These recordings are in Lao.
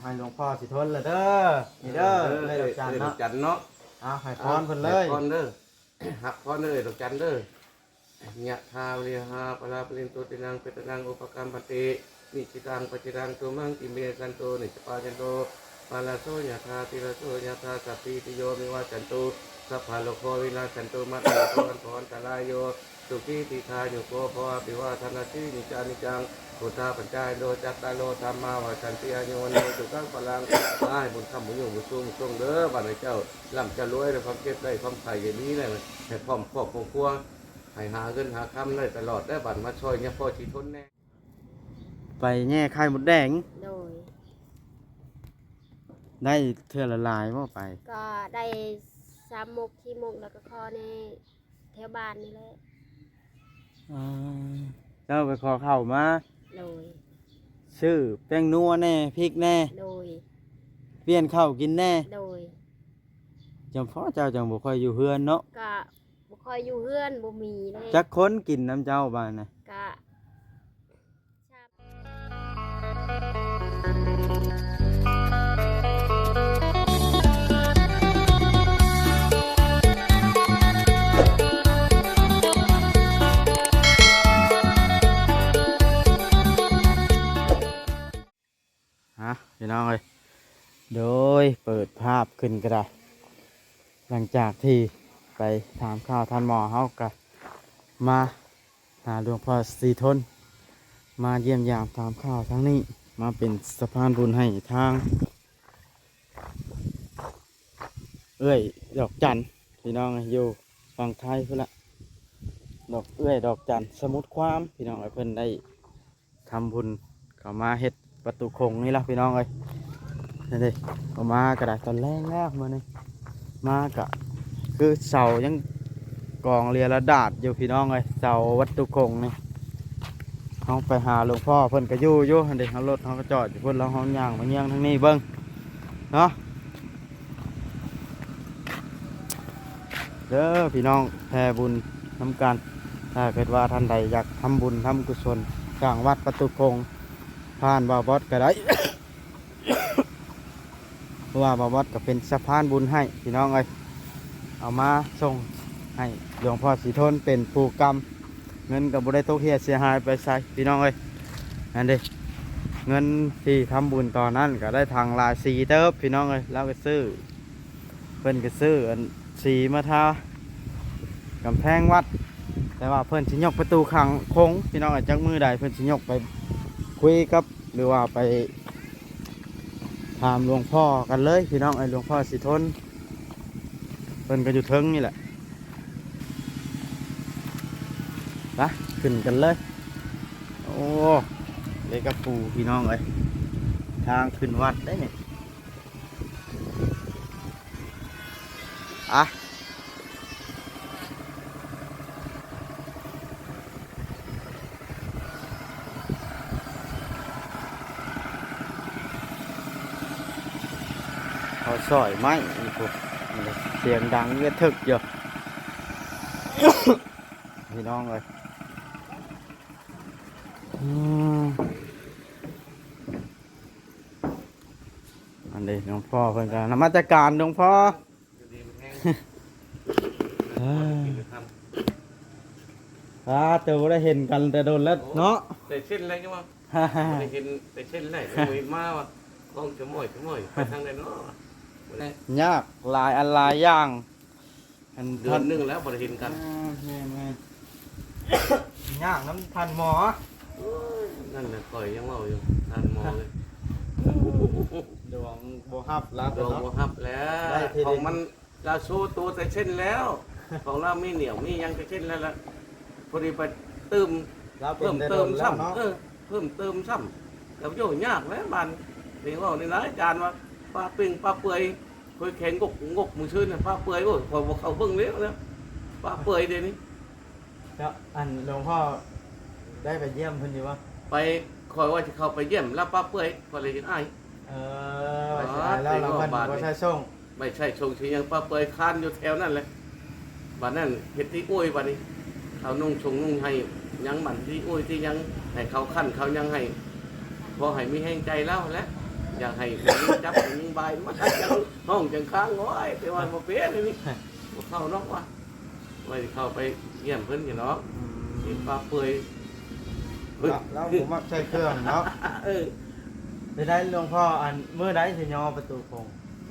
ໃຫ້ຫຼວງພໍ່ສີທົນລະເດີ ນີ້ເດີ ເອີ ເອື້ອຍດອກຈັນເນາະ ເອື້ອຍດອກຈັນເນາະ ເອົາໃຫ້ພອນເພິ່ນເລີຍ ໃຫ້ພອນເດີ ຮັບພອນເດີ ເອື້ອຍດອກຈັນເດີ. ຍະຖາວາລິວະຫາປະລາປະລິນໂຕ ຕິລະນະເປຕະນັງ ອຸປະກັມປະຕິ ນິດຖິຕັງປັດຈິຕັງ ຕຸມະງກິເມ ສັນໂຕ ນິດຈະປາຈັນໂຕ ປາລະໂສ ຍະຖາ ຕິລະໂສ ຍະຖາ ສັບພີຕິໂຍ ວິວັດຊັນຕຸ ສັບພະໂລໂຄ ວິນັດສັນຕຸ ມາເຕ ພະວັນໂຕ ອັນຕະລາໂຍ ສຸຂີ ດີຄາຍຸໂກ ພະວະ ອະພິວາທະນະສີລິສະນິຈຈັງ ພຸດທາ ປັນຈາຍໂນ ຈັດຕາໂລ ທຳມາ ວັດທັນຕິ ອາຍຸ ວັນໂນ ສຸຂັງ ພະລັງ ໃຫ້ບຸນຄ້ຳບຸນຍູງບຸນສູງສົ່ງເດີ ບາດໃຫ້ເຈົ້າລ່ຳເຈົ້າລວຍ ແລະຄວາມເຈັບໄດ້ ຄວາມໄຂ້ຢ່າມີ ແລະໃຫ້ພ້ອມຄອບຄອບຄົວ ໃຫ້ຫາເງິນຫາຄຳໄດ້ຕະຫຼອດ ແລະບາດມາຊ່ອຍຍາພໍ່ສີທົນແດ່. ໄປແຍ່ໄຂ່ມົດແດງ ໂດຍ ໄດ້ເທື່ອລະຫຼາຍບໍ່ໄປ? ກໍໄດ້ສາມມົກ ສີ່ມົກ ແລ້ວກໍຂໍແດ່ ແຖວບ້ານນີ້ແຫຼະ ອ່າ ເຈົ້າໄປຂໍເຂົ້າມາ ໂດຍ ຊື້ແປ້ງນົວແດ່ ພິກແດ່ ໂດຍ ປ່ຽນເຂົ້າກິນແດ່ ໂດຍ ຈັ່ງພໍເຈົ້າຈັ່ງບໍ່ຄ່ອຍຢູ່ເຮືອນເນາະ ກະບໍ່ຄ່ອຍຢູ່ເຮືອນ ບໍ່ມີເດ້ ຈັກຄົນກິນນຳເຈົ້າບາດນະ ກະ ຮະ ພີ່ນ້ອງເອີຍ ໂດຍ ເປີດພາບຂຶ້ນກໍໄດ້ ຫຼັງຈາກທີ່ໄປຖາມຂ່າວທ່ານໝໍ ເຮົາກໍມາ ຫາຫຼວງພໍ່ສີທົນ ມາຢ້ຽມຢາມຖາມຂ່າວທາງນີ້ ມາເປັນສະພານບຸນໃຫ້ທາງເອື້ອຍດອກຈັນ ພີ່ນ້ອງເອີຍ ຢູ່ຝັ່ງໄທພຸ້ນລະ ດອກ ເອື້ອຍດອກຈັນ ສະໝຸດຄວາມ ພີ່ນ້ອງເອີຍ ເພິ່ນໄດ້ທຳບຸນເຂົ້າມາເຮັດ ປະຕູຂົງນີ້ລະພີ່ນ້ອງເອີຍ ນີ້ເດ້ ເອົາມາກໍໄດ້ຕອນແລງແລ້ວມື້ນີ້ ມາກະຄືເສົາຍັງກອງເລຍລະດາດຢູ່ພີ່ນ້ອງເອີຍ ເສົາວັດຖຸຂົງນີ້ ເຮົາໄປຫາຫຼວງພໍ່ເພິ່ນກໍຢູ່ຢູ່ຫັ້ນເດ້ ເຮົາລົດເຮົາກໍຈອດຢູ່ພຸ້ນ ແລ້ວເຮົາຍ່າງມາຍ່ຽງທາງນີ້ເບິ່ງເນາະ. ເດີພີ່ນ້ອງ ແຜ່ບຸນນຳກັນ ຖ້າເກີດວ່າທ່ານໃດຢາກທຳບຸນທຳກຸສົນສ້າງວັດປະຕູຂົງ ຜ່ານບ່າວບອດກໍໄດ້ ເພາະວ່າບ່າວບອດກໍເປັນສະພານບຸນໃຫ້ພີ່ນ້ອງເອີຍ ເອົາມາສົ່ງໃຫ້ຫຼວງພໍ່ສີທົນເປັນຜູ້ກຳ ເງິນກໍບໍ່ໄດ້ຕົກເຮ່ຍເສຍຫາຍໄປໃສພີ່ນ້ອງເອີຍ ນັ້ນເດ້ ເງິນທີ່ທຳບຸນຕອນນັ້ນກໍໄດ້ຖັງຫຼາຍສີເຕີບພີ່ນ້ອງເອີຍ ລາວກໍຊື້ ເພິ່ນກໍຊື້ອັນສີມາທາກຳແພງວັດ ແຕ່ວ່າເພິ່ນຊິຍົກປະຕູຂັງຂົງ ພີ່ນ້ອງເອີຍ ຈັກມື້ໃດເພິ່ນຊິຍົກໄປຄຸຍກັບ ຫຼືວ່າໄປຖາມຫຼວງພໍ່ກັນເລີຍ ພີ່ນ້ອງເອີຍ ຫຼວງພໍ່ສີທົນ ເພິ່ນກໍຢູ່ເທິງນີ້ແຫຼະ ໄປຂຶ້ນກັນເລີຍ ໂອ້ ເລກະປູ ພີ່ນ້ອງເອີຍ ທາງຂຶ້ນວັດເດ້ນີ້. ອະ ເຂົາຊອຍໄມ້ນີ້ພຸ້ນ ສຽງດັງເອື້ອເຖິກຢູ່ ພີ່ນ້ອງເອີຍ ອືມ. ອັນນີ້ຫຼວງພໍ່ເພິ່ນກໍນະມັດສະການຫຼວງພໍ່ ເອີ ສາທຸ ບໍ່ໄດ້ເຫັນກັນແຕ່ດົນແລ້ວເນາະ ແຕ່ເຊັ່ນແລ້ວຍັງວ່າ ບໍ່ໄດ້ເຫັນແຕ່ເຊັ່ນແລ້ວ ບໍ່ເຫັນມາວ່າ ຂອງຈະໝ້ອຍ ຈະໝ້ອຍ ໄປທາງໃດເນາະ ຍາກຫຼາຍອັນຫຼາຍຢ່າງ. ອັນ ເດືອນໜຶ່ງແລ້ວບໍ່ໄດ້ເຫັນກັນ ອ່າ ແມ່ນໆ ຍາກນຳທ່ານໝໍ ໂອ້ຍ ນັ້ນແຫຼະ ຂ້ອຍຍັງເວົ້າຢູ່ ທ່ານໝໍເອີຍ ດວງບໍ່ຮັບລະ ດວງບໍ່ຮັບແລ້ວ ຂອງມັນລະໂຊໂຕແຕ່ເຊັ່ນແລ້ວ ຂອງລາວມີໜຽວມີຫຍັງແຕ່ເຊັ່ນແລ້ວລະ ພໍດີໄປຕື່ມ ລາວເປັນ ເພີ່ມເຕີມຊ້ຳ ແຕ່ດົນແລ້ວເນາະ ເອີ ເພີ່ມເຕີມຊ້ຳ ລະໂຍ ຍາກແຫຼະບາດນີ້ ເວົ້ານີ້ນະ ອາຈານວ່າ ປາເປັງປາເປືອຍ ຂ້ອຍແຂງງົກງົກມື້ຊືນນະ ປາເປືອຍ ໂອ້ຍ ຂ້ອຍບໍ່ເຂົ້າເບິ່ງເລີຍນະ ປາເປືອຍດຽວນີ້ ເຈົ້າ ອັນ ຫຼວງພໍ່ໄດ້ໄປຢ້ຽມເພິ່ນຢູ່ບໍ່? ໄປ ຂ້ອຍວ່າຊິເຂົ້າໄປຢ້ຽມ ລະປາເປືອຍ ຂ້ອຍເລີຍຍັງອາຍ ເອີ ວ່າຊິອາຍແລ້ວ ລະເພິ່ນບໍ່ໃສ່ໂສ້ງ ໄປໃສ່ໂສ້ງຊິຫຍັງ ປາເປືອຍຄານຢູ່ແຖວນັ້ນແຫຼະ ບາດນັ້ນເຮັດຕິໂອ້ຍ ບາດນີ້ ເອົານຸ່ງຊົງນຸ່ງໄຫ້ຫຍັງ ບາດຕິໂອ້ຍຕິຫຍັງ ໃຫ້ເຂົາຄັ້ນເຂົາຫຍັງໃຫ້ ພໍໃຫ້ມີແຮງໃຈລາວຫັ້ນແຫຼະ ຢາກໃຫ້ຜູ້ຍິງຈັບຜູ້ຍິງບາຍມາ ຮ້ອງຈັງຄ້າງ ໂອ້ຍ ແຕ່ວ່າບໍ່ເປັນອັນນີ້ ບໍ່ເຂົ້ານອກວ່າ ວ່າຊິເຂົ້າໄປຢ້ຽມເພິ່ນຢູ່ເນາະ ອືມ ເຫັນປາເປືອຍ ລາວ ລາວບໍ່ມັກໃຊ້ເຄື່ອງເນາະ ເອີ ໄດ້ ຫຼວງພໍ່ ອັນ ມື້ໃດຊິຍໍປະຕູໂຂງ?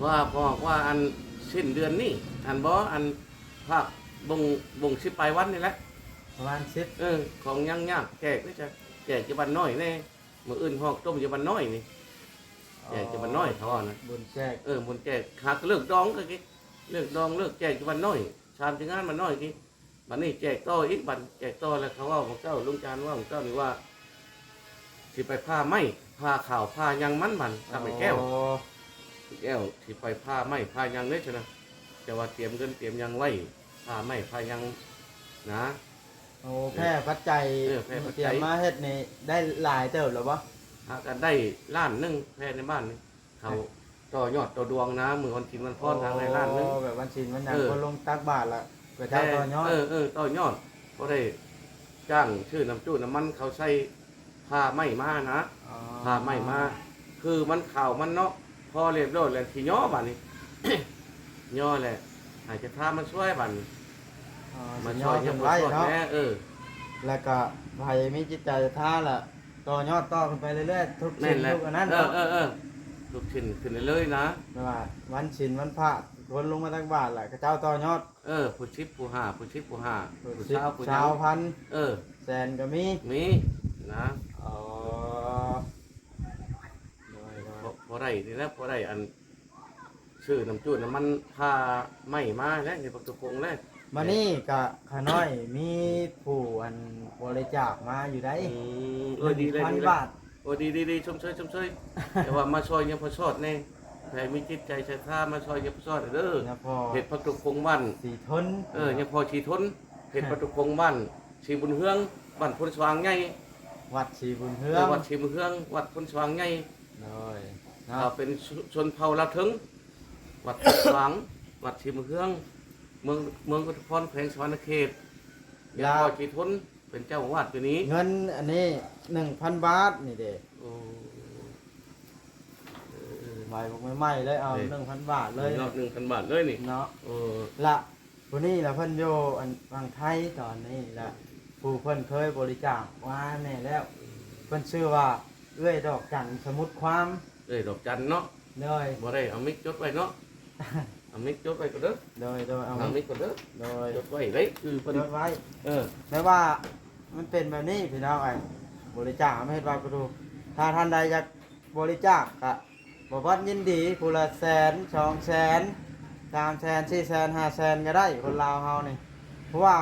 ວ່າບອກວ່າ ອັນ ສິ້ນເດືອນນີ້ ຫັ້ນບໍ່ ອັນ ພາກບົງ ບົງສິບປາຍວັນນີ້ແຫຼະ ປະມານສິບ ເອີ ຂອງຍັງຍາກແຈກ ຈະແຈກຢູ່ບ້ານນ້ອຍແດ່ ມື້ອື່ນຮອກຕົ້ມຢູ່ບ້ານນ້ອຍນີ້ ແຈກຢູ່ບ້ານນ້ອຍ ເຂົາເວົ້ານະ ບຸນແຈກ ເອີ ບຸນແຈກ ຫາກເລີກດອງກໍ ເລີກດອງເລີກແຈກຢູ່ບ້ານນ້ອຍ ສາມສີ່ງານບ້ານນ້ອຍນີ້ ບັດນີ້ແຈກຕໍ່ອີກ ບັດແຈກຕໍ່ແລ້ວ ເຂົາເວົ້າໝູ່ເຈົ້າ ລຸງຈານເວົ້າໝູ່ເຈົ້ານີ້ວ່າ ຊິໄປຜ່າໄມ້ ຜ່າເຂົ້າ ຜ່າຫຍັງມັນ ບັດ ກັບໄອ້ແກ້ວ ອໍ ແກ້ວ ຊິໄປຜ່າໄມ້ ຜ່າຫຍັງເດ້ຊັ້ນນະ ແຕ່ວ່າຕຽມເງິນຕຽມຫຍັງໄວ້ ຜ່າໄມ້ ຜ່າຫຍັງນະ ໂອ້ ເອີ ແຜ່ປັດໄຈ ເອີ ແຜ່ປັດໄຈ ຕຽມມາເຮັດນີ້ ໄດ້ຫຼາຍເຕີບແລ້ວບໍ່? ຫາກໍໄດ້ລ້ານໜຶ່ງ ແຜ່ໃນບ້ານນີ້ ເຂົາຕໍ່ຍອດຕໍ່ດວງນະ ມື້ວັນສິນວັນພອນ ໂອ້ ທາງໃນລ້ານໜຶ່ງ ແບບວັນສິນວັນຫຍັງ ເອີ ຄົນລົງຕັກບາດລະ ເຂົາເຈົ້າຕໍ່ຍອດ ເອີ ເອີ ຕໍ່ຍອດ ພໍໄດ້ຈ້າງຊື້ນ້ຳຈູ້ນ້ຳມັນ ເຂົາໃສ່ຜ່າໄມ້ມານະ ອໍ ຜ່າໄມ້ມາ ຄືມັນຂາວມັນເນາະ ພໍລຽບຮ້ອຍແລ້ວ ຊິຍໍບາດນີ້ ຍໍແລ້ວ ໃຫ້ເຈົ້າທ່າມາຊ່ວຍບາດນີ້ ອໍ ມາຊ່ອຍ ຊິຍໍຂຶ້ນໄວ້ເນາະ ແນ່ ເອີ ແລ້ວກໍໃຜມີຈິດໃຈສັດທາລະ ຕໍ່ຍອດຕໍ່ຂຶ້ນໄປເລື້ອຍໆ ທຸກສິນ ແມ່ນແຫຼະ ທຸກອັນນັ້ນເນາະ ເອີ ເອີ ເອີ ທຸກສິນຂຶ້ນເລື້ອຍໆນະ ແບບວ່າວັນສິນວັນພະ ຄົນລົງມາຕັກບາດລະ ເຂົາເຈົ້າຕໍ່ຍອດ ເອີ ຜູ້ສິບ ຜູ້ຫ້າ ຜູ້ສິບ ຜູ້ຫ້າ ຜູ້ສິບ ຜູ້ຊາວ ຜູ້ຊາວພັນ ເອີ ແສນກໍມີ ມີນະ ອໍ ໂດຍໆ ພໍ ພໍໄດ້ນີ້ແຫຼະ ພໍໄດ້ອັນ ຊື້ນ້ຳຈູ້ນ້ຳມັນ ຄ່າໄມ້ມາແລ້ວ ເຮັດບັກຕົວໂຄງແລ້ວ ມານີ້ກະຂ້ານ້ອຍມີຜູ້ອັນບໍລິຈາກມາຢູ່ໃດ ອືມ ເອີ ດີເລີຍ ໜຶ່ງພັນບາດ ໂອ້ ດີໆໆ ຊົມເຊີຍ ຊົມເຊີຍ ແຕ່ວ່າມາຊ່ອຍຍາພໍ່ຊອດແດ່ ໃຜມີຈິດໃຈສັດທາມາຊ່ອຍຍາພໍ່ຊອດເດີ ຍາພໍ່ ເຮັດພັກທຸກຄົງບ້ານສີທົນ ເອີ ຍາພໍ່ສີທົນ ເຮັດພັກທຸກຄົງບ້ານສີບຸນເຮືອງ ບ້ານໂພນສະຫວ່າງໃຫຍ່ ວັດສີບຸນເຮືອງ ເອີ ວັດສີບຸນເຮືອງ ວັດໂພນສະຫວ່າງໃຫຍ່ ໂດຍເນາະ ເຂົາເປັນຊົນເຜົ່າລາວເທິງ ວັດໂພນສະຫວ່າງ ວັດສີບຸນເຮືອງ ເມືອງ ເມືອງອຸທຸມພອນ ແຂວງສະຫວັນນະເຂດ ຍາພໍ່ສີທົນ ເປັນເຈົ້າອາວາດຢູ່ນີ້ ເງິນອັນນີ້ໜຶ່ງພັນບາດນີ້ເດ້ ໂອ້ ເອີ ໃໝ່ໆເລີຍ ເອົາ ເອີ ໜຶ່ງພັນບາດເລີຍເນາະ ໜຶ່ງພັນບາດເລີຍນີ້ເນາະ ເອີ ລະ ຜູ້ນີ້ລະເພິ່ນຢູ່ອັນຝັ່ງໄທຕອນນີ້ລະ ຜູ້ເພິ່ນເຄີຍບໍລິຈາກມາແດ່ແລ້ວ ເພິ່ນຊື່ວ່າເອື້ອຍດອກຈັນ ສະໝຸດຄວາມ ເອື້ອຍດອກຈັນເນາະ ໂດຍ ບໍ່ໄດ້ເອົາມິກຈົດໄວ້ເນາະ ເອົາມິກຈົດໄວ້ກ່ອນເດີ ໂດຍໆ ເອົາ ເອົາມິກກ່ອນເດີ ໂດຍ ຈົດໄວ້ເດ້ ຄືເພິ່ນ ຈົດໄວ້ ເອີ ແຕ່ວ່າມັນເປັນແບບນີ້ພີ່ນ້ອງເອີຍ ບໍລິຈາກມາເຮັດວັດປະຕູ ຖ້າທ່ານໃດຢາກ ບໍລິຈາກກະ ບ່າວບອດຍິນດີ ຜູ້ລະແສນ ສອງແສນ ສາມແສນ ສີ່ແສນ ຫ້າແສນ ກໍໄດ້ ຄົນລາວເຮົານີ້ ເພາະວ່າ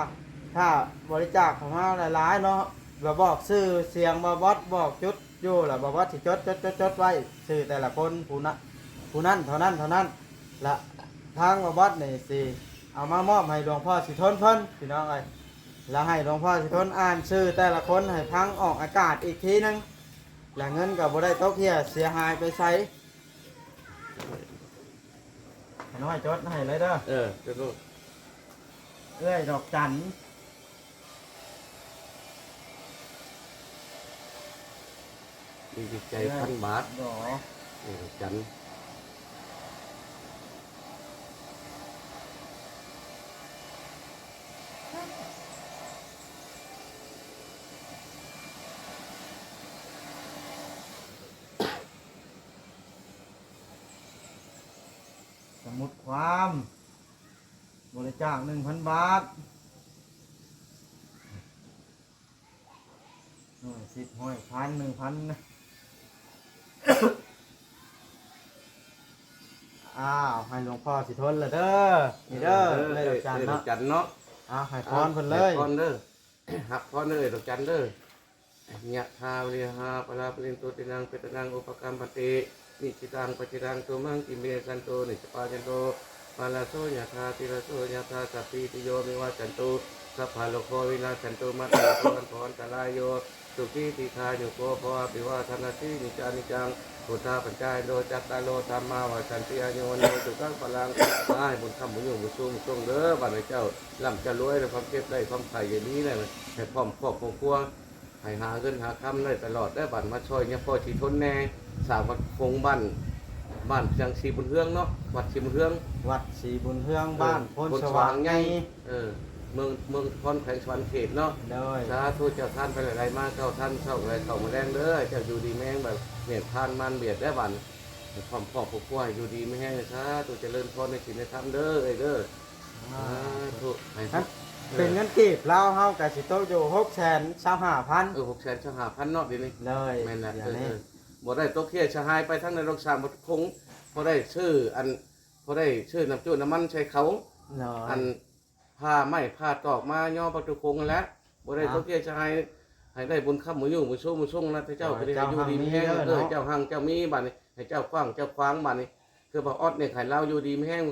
ຖ້າບໍລິຈາກເຂົ້າມາຫຼາຍໆເນາະ ລະບອກຊື່ສຽງບ່າວບອດ ບອກຈຸດຢູ່ ລະບ່າວບອດຊິຈົດ ຈົດ ຈົດ ຈົດໄວ້ ຊື່ແຕ່ລະຄົນ ຜູ້ນະ ຜູ້ນັ້ນເທົ່ານັ້ນ ເທົ່ານັ້ນ ລະທາງບ່າວບອດນີ້ຊິເອົາມາມອບໃຫ້ຫຼວງພໍ່ສີທົນເພິ່ນ ພີ່ນ້ອງເອີຍ ລະໃຫ້ຫຼວງພໍ່ສີທົນອ່ານຊື່ແຕ່ລະຄົນໃຫ້ຟັງອອກອາກາດອີກທີໜຶ່ງ. ແລະເງິນກໍບໍ່ໄດ້ຕົກເຮ່ຍເສຍຫາຍໄປໃສ. ນ້ອຍຈົດໃຫ້ເລີຍເດີ. ເອີ ຈົດໂລດ. ເອື້ອຍດອກຈັນ ມີຈິດໃຈ ເອື້ອຍ ພັນບາດ. ເອື້ອຍດອກຈັນ. ສະໝຸດຄວາມ ບໍລິຈາກໜຶ່ງພັນບາດ. ໜ່ວຍ ສິບ ຮ້ອຍ ພັນ ໜຶ່ງພັນ. ອ້າວ ໃຫ້ຫຼວງພໍ່ສີທົນລະເດີ. ນີ້ເດີ ເອີ ເອື້ອຍດອກຈັນເນາະ ເອື້ອຍດອກຈັນເນາະ. ອ້າວ ໃຫ້ພອນເພິ່ນເລີຍ. ໃຫ້ພອນເດີ ຮັບພອນເດີ ດອກຈັນເດີ. Yathā vārivahā pūrā paripūrenti vānaromāni, icchitaṃ patthitaṃ umhakkhāmati. Icchitaṃ patthitaṃ tumhaṃ khippameva samijjhatu, niccaṃ pāpetha sambodhiṃ. Itipi so yathā, itipi so yathā. Sabbītiyo vivajjantu, sabbarogo vinassatu, mā te bhavatvantarāyo, sukhī dīghāyuko bhava. Abhivādanasīlissa niccaṃ vuḍḍhāpacāyino, cattāro dhammā vaḍḍhanti, āyu vaṇṇo sukhaṃ balaṃ. ຂໍໃຫ້ບຸນຄ້ຳບຸນຍູ່ບຸນສູງສົ່ງເດີ ບາດນີ້ເຈົ້າລ່ຳເຈົ້າລວຍ ຄວາມເຈັບໄດ້ຄວາມໄຂ້ຢ່າມີແລ້ວ ໃຫ້ພ້ອມຄອບຄອບຄົວ ໃຫ້ຫາເງິນຫາຄຳໄດ້ຕະຫຼອດເດີ. ບາດມາຊ່ອຍຍາພໍ່ສີທົນແດ່ ສ້າງວັດຄົງບ້ານ ບ້ານສັງສີບຸນເຮືອງເນາະ ວັດສີບຸນເຮືອງ ວັດສີບຸນເຮືອງ ເອີ ບ້ານໂພນ ໂພນສະຫວ່າງໃຫຍ່ ສະຫວ່າງໃຫຍ່ ເອີ ເມືອງ ເມືອງພອນ ແຂວງສະຫວັນນະເຂດເນາະ ໂດຍ ສາທຸ ເຈົ້າທານໄປຫຼາຍໆ ມາເຂົ້າທານເຊົ້າ ໄປເຂົ້າມາແລງເດີ ເຈົ້າຢູ່ດີມີແຮງ ບາດເມດທານມານບຽດແດ່ບາດ ພ້ອມຄອບຄົວໃຫ້ຢູ່ດີມີແຮງ ສາທຸ ຈະເລີນພອນໃນສິນໃນທຳເດີ ເອີຍເດີ ສາທຸ ໃຫ້ ຄັນເປັນເງິນກີບລາວເຮົາກໍຊິຕົກຢູ່ຫົກແສນຊາວຫ້າພັນ ເອີ ຫົກແສນຊາວຫ້າພັນເນາະ ດຽວນີ້ ໂດຍ ແມ່ນແຫຼະ ດຽວນີ້ ເອີ ເອີ ບໍ່ໄດ້ຕົກເຄຍສະຫາຍໄປທາງໃດດອກ ສ້າງປະຕູຄົງ ພໍໄດ້ຊື້ອັນ ພໍໄດ້ຊື້ນ້ຳຈຸນ້ຳມັນໃສ່ເຂົາ ໂດຍ ອັນ ຜ້າໄມ້ຜ້າຕອກມາຍໍປະຕູຄົງຫັ້ນແຫຼະ ບໍ່ໄດ້ ເນາະ ຕົກເຄຍສະຫາຍ ໃຫ້ໄດ້ບຸນຄ້ຳບຸນຍູ່ບຸນສູງບຸນສູງນະ ເຈົ້າກໍໄດ້ຢູ່ດີມີແຮງ ເອີ ເຈົ້າຮັ່ງເຈົ້າມີ ບາດນີ້ໃຫ້ເຈົ້າກວ້າງເຈົ້າຂວາງ ບາດນີ້ຄືບ່າວອອດນີ້ ໃຫ້ລາວຢູ່ດີມີແຮງ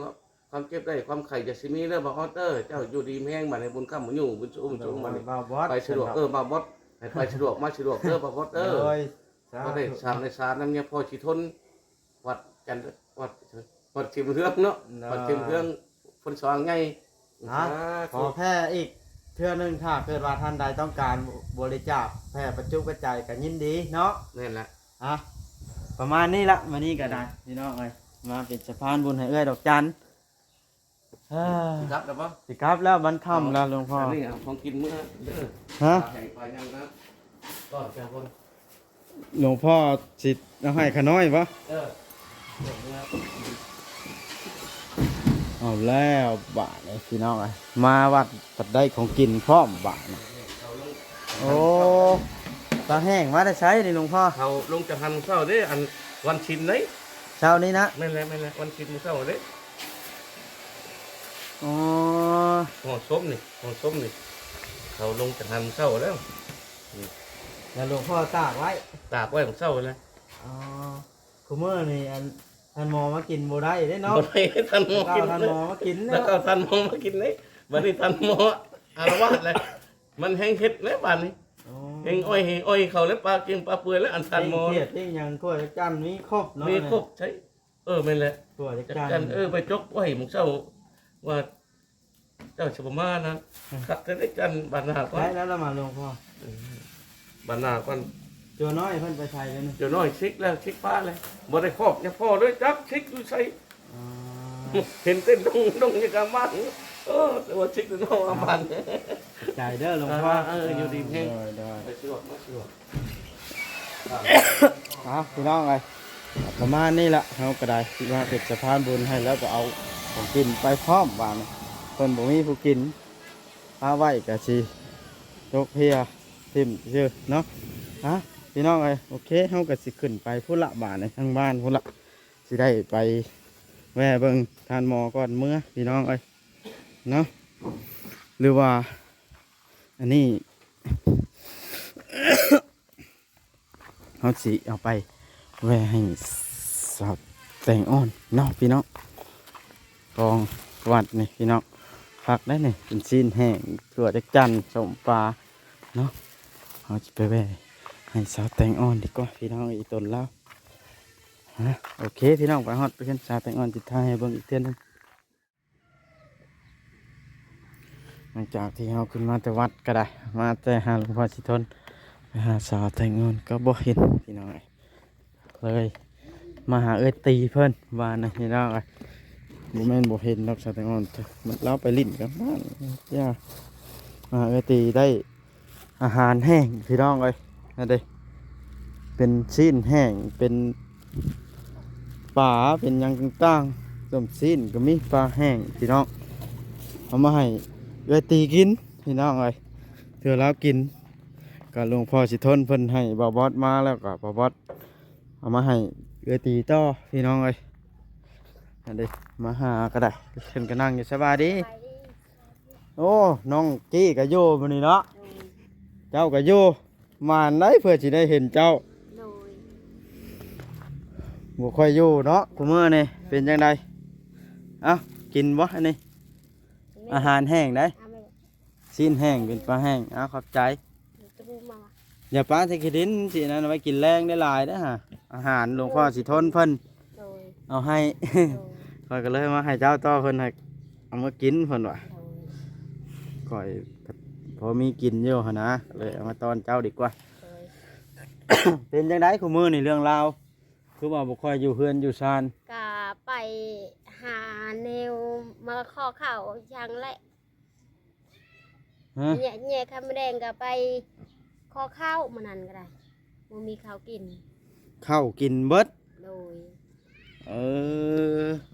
ຄວາມເຈັບໄດ້ຄວາມໄຂ້ຢ່າຊິມີເດີບ່າວອອດເດີ ເຈົ້າຢູ່ດີມີແຮງ ບາດນີ້ບຸນຄ້ຳບຸນຍູ່ບຸນສູງບຸນສູງ ໂດຍ ບາດນີ້ ບ່າວບອດ ໄປສະດວກ ເອີ ບ່າວບອດ ໃຫ້ໄປສະດວກມາສະດວກເດີບ່າວອດເດີ ໂດຍ ສາທຸ ພໍໄດ້ສ້າງໄດ້ສານນຳເມຍພໍ່ສີທົນ ວັດຈັນ ວັດ ວັດສີບຸນເຮືອງເນາະ ໂດຍ ວັດສີບຸນເຮືອງ ໂພນສະຫວ່າງໃຫຍ່ ນະ ສາທຸ ຂໍແຜ່ອີກເທື່ອໜຶ່ງ ຖ້າເກີດວ່າທ່ານໃດຕ້ອງການບໍລິຈາກແຜ່ປັດຈຸປັດໄຈກໍຍິນດີເນາະ ແມ່ນລະ ອ່ະ ປະມານນີ້ລະ ມື້ນີ້ກໍໄດ້ ພີ່ນ້ອງເອີຍ ມາເປັນສະພານບຸນໃຫ້ເອື້ອຍດອກຈັນ ເອີ ຊິກັບແລ້ວບໍ່? ຊິກັບແລ້ວ ມັນຄ່ຳແລ້ວ ເອົາ ຫຼວງພໍ່ ອັນນີ້ເອົາຂອງກິນເມືອເດີ ຮະ? ປາແຫ້ງປາຫຍັງນະ ຕ້ອນແຕ່ຄົນ ຫຼວງພໍ່ຊິເອົາໃຫ້ຂ້ານ້ອຍບໍ່? ເອີ ເອົາແລ້ວບາດນີ້ພີ່ນ້ອງເອີຍ ມາວັດບັດໄດ້ຂອງກິນພ້ອມບາດນີ້ ໂອ້ ປາແຫ້ງມາແຕ່ໃສນີ້ຫຼວງພໍ່? ເຂົາລົງຈາກຫັ້ນເຊົ້າເດ້ ອັນວັນສິນເດ້ ເຊົ້ານີ້ນະ ແມ່ນແຫຼະ ແມ່ນແຫຼະ ວັນສິນມື້ເຊົ້າເດ້ ອໍ ຫໍ່ສົມນີ້ ຫໍ່ສົມນີ້ ເຂົາລົງຈາກຫັ້ນເຊົ້າແລ້ວ ນີ້ ແລ້ວຫຼວງພໍ່ຕາກໄວ້ ຕາກໄວ້ຂອງເຊົ້າແລ້ວ ອໍ ຄູ່ມື້ນີ້ອັນ ທ່ານໝໍມາກິນບໍ່ໄດ້ເດ້ເນາະ ບໍ່ໄດ້ ທ່ານໝໍກິນ ທ່ານໝໍມາກິນ ແລ້ວກໍທ່ານໝໍມາກິນເດ້ ບັດນີ້ທ່ານໝໍອາລະວາດແລ້ວ ມັນແຮ່ງເຮັດແລ້ວບາດນີ້ ອໍ ແຮ່ງອ້ອຍ ແຮ່ງອ້ອຍເຂົາແລ້ວ ປາເກັ່ງປາເປືອຍແລ້ວ ອັນທ່ານໝໍ ເຄັ່ງຂຽດເຄັ່ງຫຍັງ ຖ້ວຍຈັກຈັນມີຄົບເນາະ ມີຄົບໃຊ້ ເອີ ແມ່ນແຫຼະ ຖ້ວຍຈັກຈັນ ຈັກຈັນ ເອີ ໄປຈົກໄວ້ໝົງເຊົ້າວ່າ ເຈົ້າຊິບໍ່ມານະ ອືມ ຄັກແທ້ເດ້ ຈັນບາດໜ້າກ່ອນ ໄດ້ແລ້ວລະມາຫຼວງພໍ່ ເອີ ບາດໜ້າກ່ອນ ຈົວນ້ອຍເພິ່ນໄປໃສແລ້ວນີ້ ຈົວນ້ອຍຊິກແລ້ວ ຊິກປ້າແລ້ວ ບໍ່ໄດ້ຄອບຍັງພໍເລີຍ ຈັກຊິກຢູ່ໃສ ອໍ ເຫັນເຕັ້ນດົງໆຢູ່ກາງບ້ານ ເອີ ແຕ່ວ່າຊິກຢູ່ນອກບ້ານ ຂອບໃຈເດີຫຼວງພໍ່ ເອີ ເອີ ຢູ່ດີມີແຮງ ໂດຍ ໂດຍ ໄປສະດວກ ມາສະດວກ ເອົາ ພີ່ນ້ອງເອີຍ ປະມານນີ້ລະ ເຮົາກໍໄດ້ ທີ່ວ່າເປັນສະພານບຸນໃຫ້ ແລ້ວກໍເອົາຂອງກິນໄປພ້ອມບາດນີ້ ເພິ່ນບໍ່ມີຜູ້ກິນ ປະໄວ້ກໍຊິຕົກເພຍຖິ້ມຊື່ເນາະ ອ່ະ ພີ່ນ້ອງເອີຍ ໂອເຄ ເຮົາກໍຊິຂຶ້ນໄປພຸ້ນລະ ບາດນີ້ ທາງບ້ານພຸ້ນລະ ຊິໄດ້ໄປແວ່ເບິ່ງທ່ານໝໍກ່ອນເມືອ ພີ່ນ້ອງເອີຍ ເນາະ ຫຼືວ່າ ອັນນີ້ ເຮົາຊິເອົາໄປແວ່ໃຫ້ສາວແຕງອ່ອນເນາະພີ່ນ້ອງ ຂອງວັດນີ້ພີ່ນ້ອງ ຄັກໄດ໋ນີ້ ເປັນຊີ້ນແຫ້ງ ຖົ່ວຈັກຈັ່ນ ສົ້ມປາເນາະ ເຮົາຊິໄປແວ່ໃຫ້ສາວແຕງອ່ອນດີກວ່າພີ່ນ້ອງ ອີ່ຕົນລາວ ຮະ ໂອເຄ ພີ່ນ້ອງ ໄປຮອດໄປເຮືອນສາວແຕງອ່ອນ ຊິຖ່າຍໃຫ້ເບິ່ງອີກເທື່ອໜຶ່ງ. ຫຼັງຈາກທີ່ເຮົາຂຶ້ນມາແຕ່ວັດກໍໄດ້ ມາແຕ່ຫາຫຼວງພໍ່ສີທົນ ໄປຫາສາວແຕງອ່ອນກໍບໍ່ເຫັນພີ່ນ້ອງເອີຍ ເລີຍມາຫາເອື້ອຍຕີເພິ່ນວ່ານະພີ່ນ້ອງເອີຍ ບໍ່ແມ່ນບໍ່ເຫັນດອກສາວແຕງອ່ອນ ລາວໄປຫຼິ້ນກັນ ຢ່າ ມາຫາເອື້ອຍຕີໄດ້ ອາຫານແຫ້ງພີ່ນ້ອງເອີຍ ນັ້ນເດ້ ເປັນຊີ້ນແຫ້ງ ເປັນປາ ເປັນຫຍັງຕ່າງໆ ຕົ້ມຊີ້ນກໍມີ ປາແຫ້ງພີ່ນ້ອງ ເອົາມາໃຫ້ເອື້ອຍຕີກິນພີ່ນ້ອງເອີຍ ເທື່ອລາວກິນ ກໍຫຼວງພໍ່ສີທົນເພິ່ນໃຫ້ບ່າວບອດມາ ແລ້ວກໍບ່າວບອດເອົາມາໃຫ້ເອື້ອຍຕີຕໍ່ພີ່ນ້ອງເອີຍ ນັ້ນເດ້ ມາຫາກໍໄດ້ ເພິ່ນກໍນັ່ງຢູ່ ສະບາຍດີ ສະບາຍດີ ໂອ້ ນ້ອງກີ້ກໍຢູ່ມື້ນີ້ເນາະ ໂດຍ ເຈົ້າກໍຢູ່ ໝານໄດ໋ ເພື່ອຊິໄດ້ເຫັນເຈົ້າ ໂດຍ ບໍ່ຄ່ອຍຢູ່ເນາະ ຄູ່ມື້ນີ້ ເປັນຈັ່ງໃດ ເອົ້າ ກິນບໍ່ອັນນີ້ ອາຫານແຫ້ງໄດ໋ ຊີ້ນແຫ້ງ ເປັນປາແຫ້ງ ເອົ້າ ຂອບໃຈ ຢ່າປະໃສ່ຂີ້ດິນ ຊິນັ້ນ ເອົາໄວ້ກິນແລງໄດ້ຫຼາຍເດີຫາ ອາຫານຫຼວງພໍ່ສີທົນເພິ່ນ ໂດຍ ເອົາໃຫ້ ໂດຍ ຂ້ອຍກໍເລີຍມາໃຫ້ເຈົ້າຕໍ່ ເພິ່ນໃຫ້ເອົາມາກິນເພິ່ນວ່າ ໂດຍ ຂ້ອຍພໍມີກິນຢູ່ຫັ້ນນະ ເລີຍເອົາມາຕ້ອນເຈົ້າດີກວ່າ ໂດຍ ເປັນຈັ່ງໃດຄູ່ມື້ນີ້ເລື່ອງລາວ ຄືວ່າບໍ່ຄ່ອຍຢູ່ເຮືອນຢູ່ຊານ? ກະໄປຫາແນວມາຂໍເຂົ້າຫຍັງແຫຼະ. ຮະ? ແຍ່ ແຍ່ໄຂ່ມົດແດງກໍໄປຂໍເຂົ້າ ມື້ນັ້ນກໍໄດ້ ບໍ່ມີເຂົ້າກິນ. ເຂົ້າກິນເບິດ? ໂດຍ. ເອີ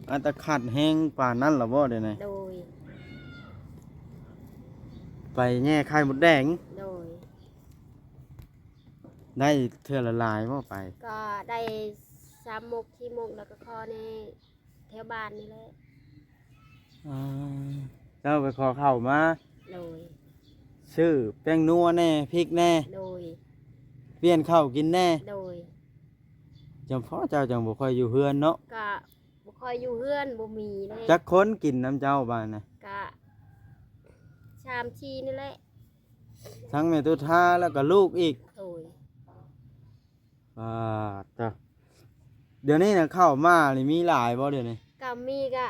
ອັດຕະຂັດແຮງປານນັ້ນລະບໍ່ດຽວນີ້? ໂດຍ. ໄປແຍ່ໄຂ່ມົດແດງ? ໂດຍ. ໄດ້ເທື່ອລະຫຼາຍບໍ່ໄປ? ກໍໄດ້ສາມມົກ ສີ່ມົກ ແລ້ວກໍຂໍແດ່ ແຖວບ້ານນີ້ແຫຼະ. ອ່າ ເຈົ້າໄປຂໍເຂົ້າມາ? ໂດຍ. ຊື້ແປ້ງນົວແດ່ ພິກແດ່? ໂດຍ. ປ່ຽນເຂົ້າກິນແດ່? ໂດຍ. ຈັ່ງພໍເຈົ້າຈັ່ງບໍ່ຄ່ອຍຢູ່ເຮືອນເນາະ? ກະບໍ່ຄ່ອຍຢູ່ເຮືອນ ບໍ່ມີເດ້. ຈັກຄົນກິນນຳເຈົ້າບາດນະ? ກະສາມສີ່ນີ້ແຫຼະ. ທັງແມ່ຕຸທາ ແລ້ວກໍລູກອີກ? ໂດຍ. ປາດເຈົ້າ ດຽວນີ້ນະ ເຂົ້າມານີ້ມີຫຼາຍບໍ່ດຽວນີ້? ກໍມີ ກໍ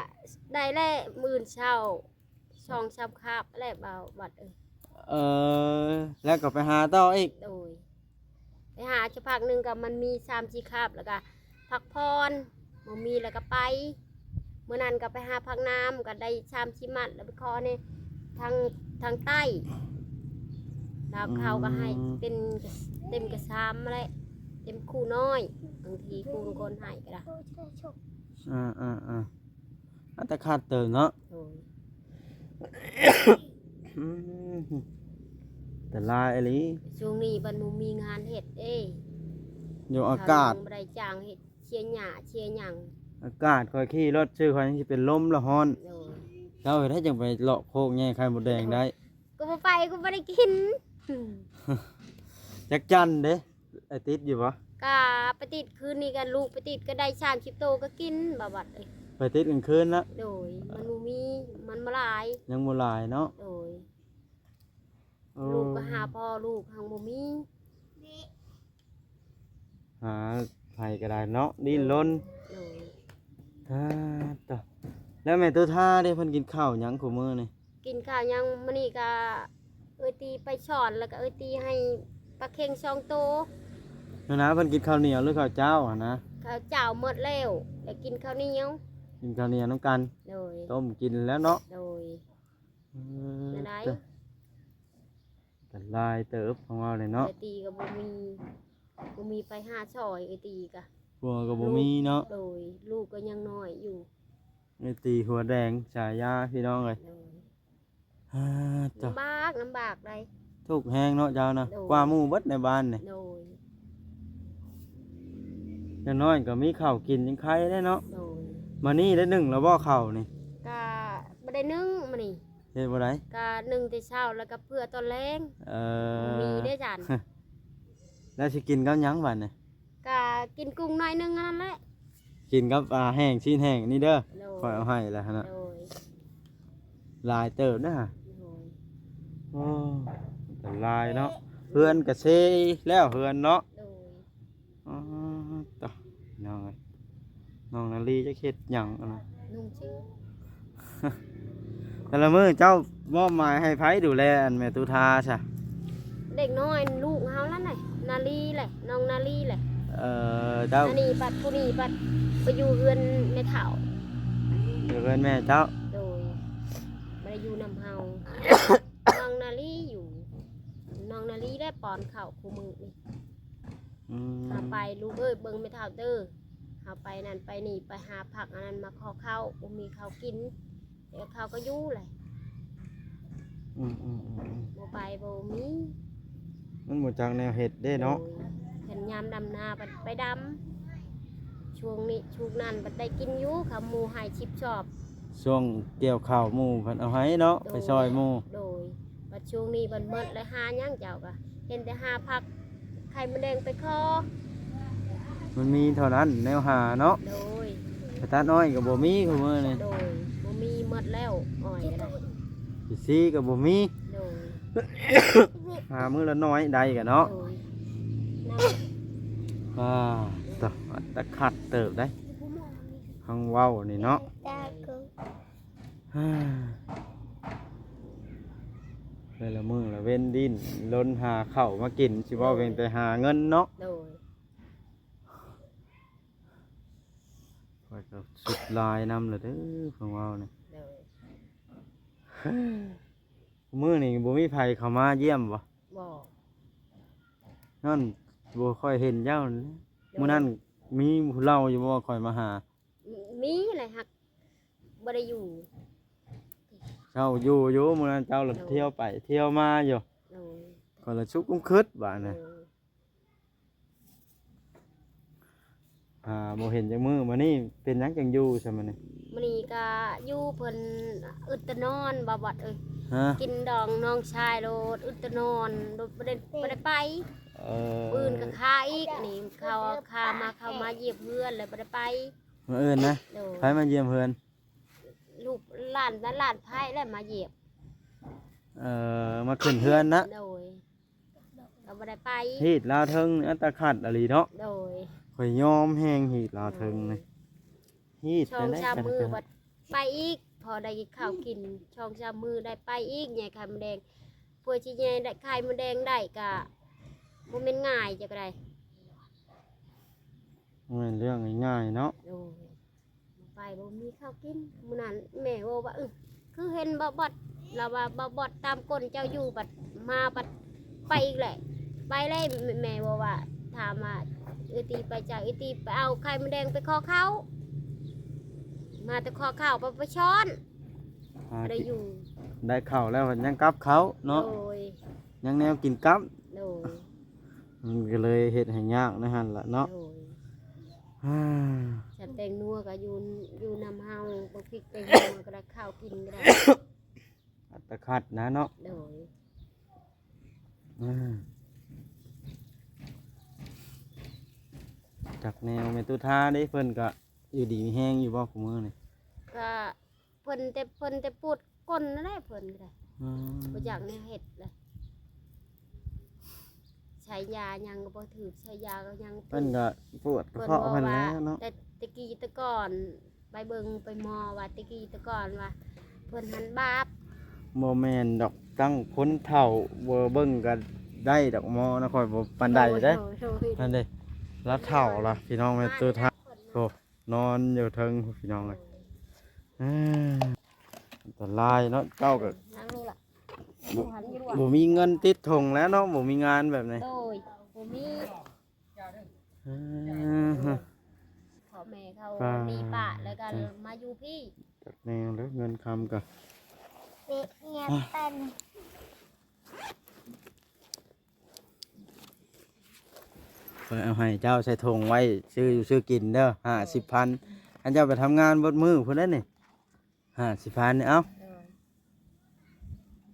ໄດ້ແຫຼະ ມື້ເຊົ້າສອງສາມຄາບແຫຼະ ບ່າວວັດເອີຍ. ເອີ ແລ້ວກໍໄປຫາຕໍ່ອີກ? ໂດຍ. ໄປຫາຈັກພັກໜຶ່ງກໍມັນມີສາມສີ່ຄາບ ແລ້ວກໍພັກຜ່ອນ ບໍ່ມີແລ້ວກໍໄປ. ມື້ນັ້ນກໍໄປຫາຜັກນ້ຳ ກໍໄດ້ສາມສີ່ມັດ ແລ້ວໄປຂໍໃນທາງ ທາງໃຕ້ ລາວເຂົາກໍໃຫ້ ອືມ ເປັນເຕັມກະຊາມແຫຼະ ເຕັມຄູ່ນ້ອຍ ບາງທີຄູ່ຄົນໃຫ້ກໍໄດ້. ອ່າໆໆ ອັດຕະຂັດເຕີບເນາະ. ໂດຍ. ອືມ ອັນຕະລາຍອີ່ຫຼີ. ຊ່ວງນີ້ບັດບໍ່ມີງານເຮັດເດ້ ຢູ່ອາກາດ ເຂົາຍັງບໍ່ໄດ້ຈ້າງເຮັດ ເສຍຫຍ້າເສຍຫຍັງ. ອາກາດ ຂ້ອຍຂີ່ລົດຊື່ ຂ້ອຍຍັງຊິເປັນລົມລະຮ້ອນ. ໂດຍ. ເຈົ້າເຮັດໃດຈັ່ງໄປເລາະໂຄກແຍ່ໄຂ່ມົດແດງໄດ້? ກໍບໍ່ໄປ ກໍບໍ່ໄດ້ກິນ. ຈັກຈັ່ນເດ້ ໄປຕິດຢູ່ບໍ່? ກະໄປຕິດຄືນນີ້ ກະລູກໄປຕິດ ກໍໄດ້ສາມສິບໂຕ ກໍກິນ ບ່າວວັດເອີຍ. ໄປຕິດກາງຄືນນະ? ໂດຍ. ມັນບໍ່ມີ ມັນບໍ່ຫຼາຍ ຍັງບໍ່ຫຼາຍເນາະ. ໂດຍ. ໂອ້ ລູກກໍຫາພໍ່ລູກຫັ້ນບໍ່ມີ ຫາໃຜກໍໄດ້ເນາະ ດີ້ນລົນ. ໂດຍ. ອາ ຕະ ແລ້ວແມ່ຕຸທາເດ້ ເພິ່ນກິນເຂົ້າຫຍັງຄູ່ມື້ນີ້? ກິນເຂົ້າຫຍັງ? ມື້ນີ້ກໍເອື້ອຍຕີໄປສອນ ແລ້ວກໍເອື້ອຍຕີໃຫ້ປາເຄັງສອງໂຕ. ນັ້ນນະ ເພິ່ນກິນເຂົ້າໜຽວ ຫຼື ເຂົ້າເຈົ້າຫັ້ນນະ? ເຂົ້າເຈົ້າໝົດແລ້ວ ແລ້ວກິນເຂົ້າໜຽວ. ກິນເຂົ້າໜຽວນຳກັນ. ໂດຍ. ຕົ້ມກິນແລ້ວເນາະ. ໂດຍ. ເອີ ແນວໃດ? ຕະ ອັນຕະລາຍເຕີບຂອງເຮົານີ້ເນາະ. ເອື້ອຍຕີກໍບໍ່ມີ ບໍ່ມີໃຜຫາຊ່ອຍເອື້ອຍຕີກະ. ຜົວກໍບໍ່ມີເນາະ. ໂດຍ. ລູກກໍຍັງນ້ອຍຢູ່. ເອື້ອຍຕີຫົວແດງ ສາຍາ ພີ່ນ້ອງເອີຍ. ໂດຍ. ອາ ຕະ ລຳບາກ ລຳບາກໃດ໋. ທຸກແຮງເນາະເຈົ້ານະ. ໂດຍ. ກວ່າໝູ່ເບິດໃນບ້ານນີ້. ໂດຍ. ຢ່າງນ້ອຍກໍມີເຂົ້າກິນຍັງໄຄແດ່ເນາະ. ໂດຍ. ມື້ນີ້ໄດ້ໜຶ້ງແລ້ວບໍ່ເຂົ້ານີ້? ກະບໍ່ໄດ້ໜຶ້ງມື້ນີ້. ເຮັດບໍ່ໄດ້? ກະໜຶ້ງແຕ່ເຊົ້າ ແລ້ວກໍເຜື່ອຕອນແລງ. ເອີ ມີເດ້ຈັນ. ແລ້ວຊິກິນກັບຫຍັງບາດນີ້? ກະກິນກຸ້ງໜ້ອຍໜຶ່ງຫັ້ນແຫຼະ. ກິນກັບປາແຫ້ງ ຊີ້ນແຫ້ງນີ້ເດີ. ໂດຍ. ຂ້ອຍເອົາໃຫ້ແລ້ວຫັ້ນນະ. ໂດຍ. ຫຼາຍເຕີບເດີ. ໂດຍ. ໂອ້ ອັນຕະລາຍເນາະ. ເຮືອນກະເຊແລ້ວ ເຮືອນເນາະ. ໂດຍ. ອໍ ຕະ ນ້ອງເອີຍ ນ້ອງນາລີຈັກເຮັດຫຍັງອັນນັ້ນ? ນຸ່ງເສື້ອ. ແຕ່ລະມື້ເຈົ້າມອບໝາຍໃຫ້ໃຜດູແລອັນແມ່ຕຸທາຊະ? ເດັກນ້ອຍລູກເຮົານັ້ນແຫຼະ ນາລີແຫຼະ ນ້ອງນາລີແຫຼະ. ເອີ ເຈົ້າ ອັນນີ້ບັດ ຜູ້ນີ້ບັດໄປຢູ່ເຮືອນແມ່ເຖົ້າ ຢູ່ເຮືອນແມ່ເຈົ້າ. ໂດຍ. ບໍ່ໄດ້ຢູ່ນຳເຮົາ. ນ້ອງນາລີຢູ່ ນ້ອງນາລີແຫຼະປ້ອນເຂົ້າຄູ່ມື້ນີ້. ອືມ ເຮົາໄປ ລູກເອີຍ ເບິ່ງແມ່ເຖົ້າເດີ ເຮົາໄປນັ້ນໄປນີ້ ໄປຫາຜັກອັນນັ້ນມາຂໍເຂົ້າ ບໍ່ມີເຂົ້າກິນ ແຕ່ເຂົາກໍຢູ່ແຫຼະ. ອືມໆໆໆ ບໍ່ໄປບໍ່ມີ ມັນບໍ່ຈັກແນວເຮັດເດ້ເນາະ. ໂດຍ. ຄັນຍາມດຳນາບັດໄປດຳ ຊ່ວງນີ້ ຊ່ວງນັ້ນບັດໄດ້ກິນຢູ່ ເຂົາໝູ່ໃຫ້ສິບຊອບ. ຊ່ວງກ່ຽວເຂົ້າໝູ່ເພິ່ນເອົາໃຫ້ເນາະ. ໂດຍ. ໄປຊ່ອຍໝູ່. ໂດຍ. ບັດຊ່ວງນີ້ບັດໝົດແລ້ວ ຫາຫຍັງເຈົ້າກະເຫັນແຕ່ຫາຜັກໄຂ່ມົດແດງໄປຂໍ. ມັນມີເທົ່ານັ້ນແນວຫາເນາະ. ໂດຍ. ໄປຕັດອ້ອຍກໍບໍ່ມີຄູ່ມື້ນີ້. ໂດຍ. ບໍ່ມີ ໝົດແລ້ວອ້ອຍກໍໄດ້ ເອັຟຊີກໍບໍ່ມີ. ໂດຍ. ຫາມື້ລະໜ້ອຍໄດ້ກະເນາະ. ໂດຍ. ອ່າ ຕະ ອັດຕະຂັດເຕີບໄດ໋ ເຮົາເວົ້ານີ້ເນາະ. ແຕ່ລະມື້ລະເວັນດີ້ນລົນຫາເຂົ້າມາກິນ ຊິເວົ້າ ໂດຍ ເປັນແຕ່ຫາເງິນເນາະ. ໂດຍ. ກໍສຸດຫຼາຍນຳລະເດີ ເພິ່ນເວົ້ານີ້. ໂດຍ. ມື້ນີ້ບໍ່ມີໃຜເຂົ້າມາຢ້ຽມບໍ່? ບໍ່. ຍ້ອນບໍ່ຄ່ອຍເຫັນເຈົ້າ. ໂດຍ. ມື້ນັ້ນມີຜູ້ເລົ່າຢູ່ບໍ່ ຂ້ອຍມາຫາ? ມີແຫຼະ ຮັກບໍ່ໄດ້ຢູ່. ເຈົ້າຢູ່ຢູ່ ມື້ນັ້ນເຈົ້າລະ ໂດຍ ທ່ຽວໄປທ່ຽວມາຢູ່. ໂດຍ. ຂ້ອຍລະສຸກຄຶດບາດນະ. ໂດຍ. ອ່າ ບໍ່ເຫັນຈັກມື້. ມື້ນີ້ເປັນຫຍັງຈັ່ງຢູ່ຊະມື້ນີ້? ມື້ນີ້ກະຢູ່ ເພິ່ນອຶດຕະນອນ ບ່າວບອດເອີຍ. ຮະ? ກິນດອງນ້ອງຊາຍໂລດ ອຶດຕະນອນ ບໍ່ໄດ້ ບໍ່ໄດ້ໄປ. ເອີ. ມື້ອື່ນກະຄາອີກ ອັນນີ້ເຂົາຄາມາ ເຂົາມາຢ້ຽມເຮືອນ ແລ້ວບໍ່ໄດ້ໄປ. ມື້ອື່ນນະ? ໂດຍ. ໃຜມາຢ້ຽມເຮືອນ? ລູກຫຼານ ຫຼານໃພ້ແຫຼະມາຢ້ຽມ. ເອີ ມາຂຶ້ນເຮືອນນະ? ໂດຍ. ກໍບໍ່ໄດ້ໄປ. ຮີດລາວເທິງອັດຕະຂັດອີ່ຫຼີເນາະ. ໂດຍ. ຂ້ອຍຍອມແຮງຮີດລາວເທິງນີ້. ຮີດ ສອງສາມມື້ບັດໄປອີກ ພໍໄດ້ເຂົ້າກິນ ສອງສາມມື້ໄດ້ໄປອີກ ແຍ່ໄຂ່ມົດແດງ. ເພື່ອຊິແຍ່ໄດ້ໄຂ່ມົດແດງໄດ້ກະບໍ່ແມ່ນງ່າຍ ເຈົ້າກໍໄດ້. ບໍ່ແມ່ນເລື່ອງງ່າຍໆເນາະ. ໂດຍ. ໄປບໍ່ມີເຂົ້າກິນ. ມື້ນັ້ນແມ່ເວົ້າວ່າ ອື ຄືເຫັນບ່າວບອດ ລາວວ່າ ບ່າວບອດຕາມກົ້ນເຈົ້າຢູ່ ບັດມາບັດໄປອີກແຫຼະ ໄປເລີຍ. ແມ່ເວົ້າວ່າ ຖາມວ່າ ເອື້ອຍຕີໄປໃສ? ເອື້ອຍຕີໄປເອົາໄຂ່ມົດແດງໄປຂໍເຂົ້າ ມາແຕ່ຂໍເຂົ້າ ໄປ ໄປຊ້ອນ ໄດ້ຢູ່ ໄດ້ເຂົ້າແລ້ວຍັງກັບເຂົ້າເນາະ. ໂດຍ. ຍັງແນວກິນກັບ. ໂດຍ. ມັນກໍເລີຍເຮັດໃຫ້ຍາກໃນຫັ້ນລະເນາະ. ໂດຍ. ຊະແຕງນົວກໍຢູ່ ຢູ່ນຳເຮົາ ບັກພິກແຕງນົວກໍໄດ້ ເຂົ້າກິນກໍໄດ້ ອັດຕະຂັດນະເນາະ. ໂດຍ. ອາ ຈັກແນວແມ່ຕຸທາເດ້ ເພິ່ນກໍຢູ່ດີມີແຮງຢູ່ບໍ່ຄູ່ມື້ນີ້? ກໍ ເພິ່ນແຕ່ ເພິ່ນແຕ່ປວດກົ້ນນັ້ນແຫຼະ ເພິ່ນກໍໄດ້. ອືມ. ບໍ່ຢາກແນວເຮັດເລີຍ ໃຊ້ຢາຫຍັງກໍບໍ່ຖືກ ໃຊ້ຢາກໍຍັງ ເພິ່ນກໍປວດກະເພາະເພິ່ນແຫຼະເນາະ. ແຕ່ ແຕ່ກີ້ແຕ່ກ່ອນໄປເບິ່ງໄປໝໍວ່າ ແຕ່ກີ້ແຕ່ກ່ອນວ່າເພິ່ນຫັ້ນບາບ. ບໍ່ແມ່ນດອກ ຕັ້ງຄົນເຖົ້າບໍ່ເບິ່ງກໍໄດ້ດອກໝໍນະ ຂ້ອຍບໍ່ປານໃດເດ້. ໂດຍ ໂດຍ ໂດຍ. ນັ້ນເດ້ ລາວເຖົ້າລະ ພີ່ນ້ອງແມ່ນ ມາ ໂຕ ແລ້ວ ທ່ານ ເພິ່ນ ໂອ້ ນອນຢູ່ເທິງ ພີ່ນ້ອງເອີຍ. ເອີ ອັນຕະລາຍເນາະ ເຈົ້າກໍ ນັ່ງລົງລະ ບໍ່ ບໍ່ມີເງິນຕິດຖົງແລ້ວເນາະ ບໍ່ມີງານແບບນີ້. ໂດຍ ບໍ່ມີ. ເອີ ພໍ່ແມ່ເຂົາ ອ່າ ໜີປະແລ້ວກໍ ອ່າ ມາຢູ່ພີ້ ຈັກແນວແລ້ວ ເງິນຄຳກໍ ເປັດເຫື່ອ ອ່າ ເປັນ ຂ້ອຍເອົາໃຫ້ເຈົ້າໃສ່ຖົງໄວ້ ຊື້ຢູ່ຊື້ກິນເດີ ຫ້າສິບພັນ. ອັນເຈົ້າໄປທຳງານເບິດມື້ພຸ້ນເດ້ນີ້ ຫ້າສິບພັນນີ້ ເອົາ. ໂດຍ.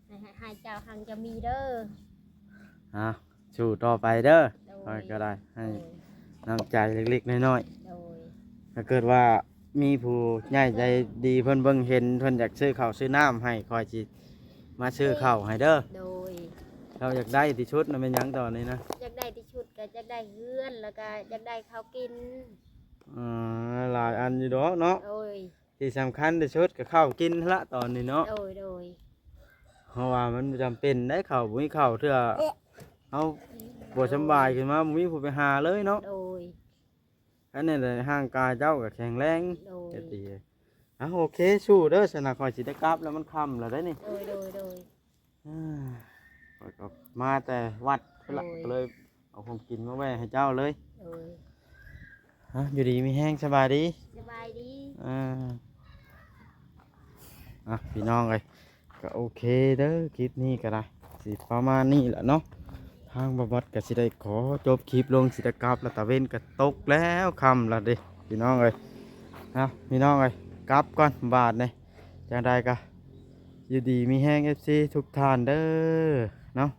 ໃຫ້ ໃຫ້ ໃຫ້ເຈົ້າຮັ່ງເຈົ້າມີເດີ. ເອົາ ສູ້ຕໍ່ໄປເດີ. ໂດຍ. ຂ້ອຍກໍໄດ້ໃຫ້ ໂດຍ ນ້ຳໃຈເລັກໆນ້ອຍໆ. ໂດຍ. ຖ້າເກີດວ່າມີຜູ້ໃຫຍ່ໃຈດີເພິ່ນເບິ່ງເຫັນ ເພິ່ນຢາກຊື້ເຂົ້າຊື້ນ້ຳໃຫ້ ຂ້ອຍຊິມາຊື້ເຂົ້າໃຫ້ເດີ. ໂດຍ. ເຈົ້າຢາກໄດ້ທີ່ສຸດນະແມ່ນຫຍັງຕອນນີ້ນະ? ຢາກໄດ້ທີ່ສຸດກໍຢາກໄດ້ເຮືອນ ແລ້ວກໍຢາກໄດ້ເຂົ້າກິນ. ອ່າ ຫຼາຍອັນຢູ່ດອກເນາະ. ໂດຍ. ທີ່ສຳຄັນທີ່ສຸດກໍເຂົ້າກິນຫັ້ນລະຕອນນີ້ເນາະ. ໂດຍ ໂດຍ. ເພາະວ່າມັນບໍ່ຈຳເປັນໄດ໋ ເຂົ້າ ບໍ່ມີເຂົ້າເທື່ອ ເຮົາບໍ່ສຳບາຍຂຶ້ນມາ ບໍ່ມີຜູ້ໄປຫາເລີຍເນາະ. ໂດຍ. ອັນນີ້ແຫຼະ ຮ່າງກາຍເຈົ້າກໍແຂງແຮງ. ໂດຍ. ເອັດດີ. ອ່ະ ໂອເຄ ສູ້ເດີ ຊັ້ນນະ ຂ້ອຍຊິໄດ້ກັບແລ້ວ ມັນຄ່ຳແລ້ວໄດ໋ນີ້. ໂດຍ ໂດຍ ໂດຍ. ອ່າ ຂ້ອຍກໍມາແຕ່ວັດພຸ້ນລະ ໂດຍ ກໍເລີຍເອົາຂອງກິນມາໄວ້ໃຫ້ເຈົ້າເລີຍ. ໂດຍ. ອ່ະ ຢູ່ດີມີແຮງ ສະບາຍດີ. ສະບາຍດີ. ອ່າ ອ່ະ ພີ່ນ້ອງເອີຍ ກໍໂອເຄເດີ ຄລິບນີ້ກໍໄດ້ ຊິປະມານນີ້ແຫຼະເນາະ. ທາງບ່າວບອດກໍຊິໄດ້ຂໍຈົບຄລິບລົງ ຊິໄດ້ກັບລະ ຕາເວັນກໍຕົກແລ້ວ ຄ່ຳລະເດ້ ພີ່ນ້ອງເອີຍ. ເອົາ ພີ່ນ້ອງເອີຍ ກັບກ່ອນບາດນີ້. ຈັ່ງໃດກໍຢູ່ດີມີແຮງ ເອັຟຊີ ທຸກທ່ານເດີເນາະ.